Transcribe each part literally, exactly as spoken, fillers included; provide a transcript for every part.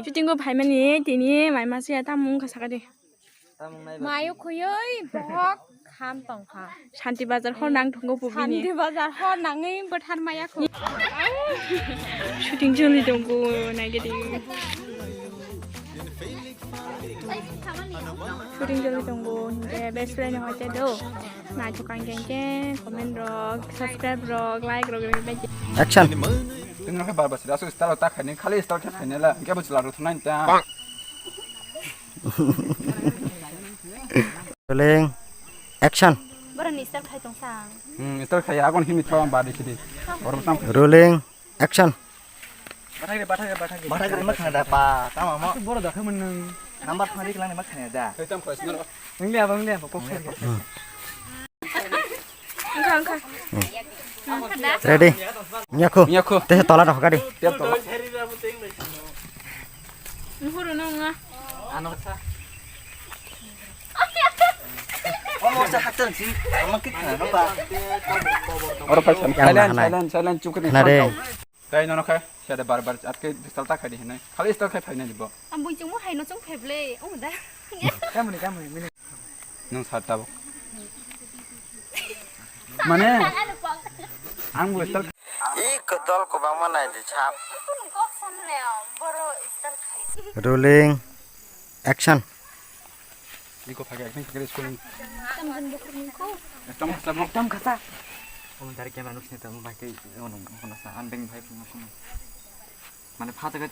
Shooting o phaimani tini mai masiya tamung wngkha sakadi. Mayo khuyui bohok kham tongkha. Shanti Bazar hor nang thungo bubini. Shanti Bazar hor nangwi bwthar maya khu. Shooting choli tongo naigidi. Shooting choli tongo hingke best friend hoite do. Naithok ang kengke comment rok, subscribe rok, like rok rok. Action. Tengno khe bar bar sida asuk style ta khaini khali style khe khaini la hingke bo chwla rok thunai ta. Rolling. Action. Borok ni style khai tong sang. Hmm, style khai agon himi thawang bari sidi. Borok tam. Rolling. Action. Bathai re, bathai re, bathai re. Bathai re, ma khana da pa, tama mo. Borok da khaman nang. Number thani klang ma khana da. Hei tam khai snar. Wngli aba, wngli aba, kok khai. Wngkha, wngkha. Ready? Nyakhu. Nyakhu. Tese tola rok gadi. Tiap tola. Nuhuru nunga. Ano sa. Omo sa haktan si. Ama kik na ba. Oro pa san. Yang Silent, na hanai. Silent, silent, chukri. Nare. Tei nono khe, sede bar bar atke distal ta khai di hinai. Khali distal khai phainai bo. Ang bui chungmo hai no chung pheble. Ung da. Kamuni, kamuni, mini. Nung sar tabuk. Mane, ang bo distal. I kodol kobangma nai di chap. Kok samle boro distal khai. Rolling. Action. Iko phage ekdom kikiri school. Tamjin bukur nungkho. Ekdom khasa, ekdom khasa. Omo dari camera nuksin tamo bai tei ono ono sa andeng bai phung phung. Mane pha jaga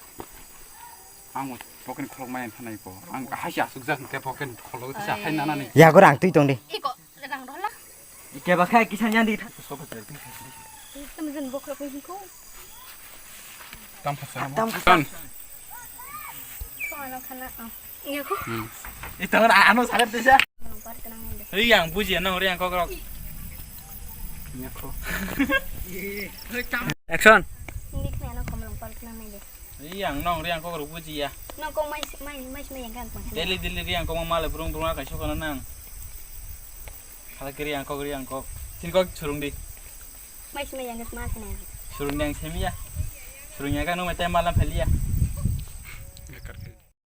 ang poken kholok mai thanai ko. Ang hai si asuk jak ke poken kholok sa hai nana ni. Ya gor ang twi tong di. Iko. Rang rola. Ike ba khai kisan yang di. Sobat dari. Tamjin bukur nungkho. Tam khasa. Tam khasa. Khana khana. Ito na ano sagat desa. Hei yang buji nang ri yang kokrok. Nyakho. Action. Hei yang nang ri yang kokrok buji ya. Nang kok mai mai mai mai yang kan. Daily daily ri yang kok male burung burung akai sokana nang. Kala kiri yang kok ri yang kok. Sin kok surung di. Mai sima yang ma sina. Surung yang semia. Surung yang kan nang mai tem malam phelia.